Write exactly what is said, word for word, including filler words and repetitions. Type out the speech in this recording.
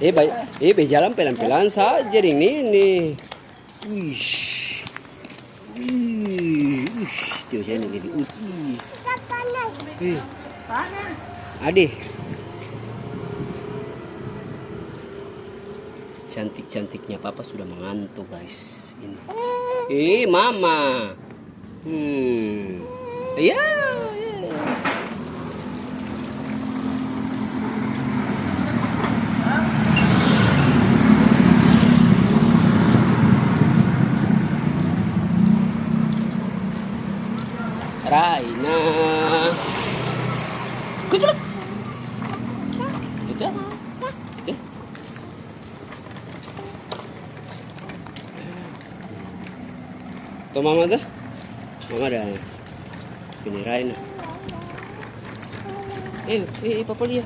Eh, ba-, eh, bajalang pelan-pelan saja deng nene. Wih. Wih, wih, tuh saya nih, nih, uh, wih. Wih. Ade. Cantik-cantiknya papa sudah mengantuk, guys. Ini. Eh, mama. Hmm. Iya, iya. Raina. Kuculuk. Gitu. Gitu. Tuh mama tuh. Mama ada pinirai nah. Eh, eh, eh, papa lia.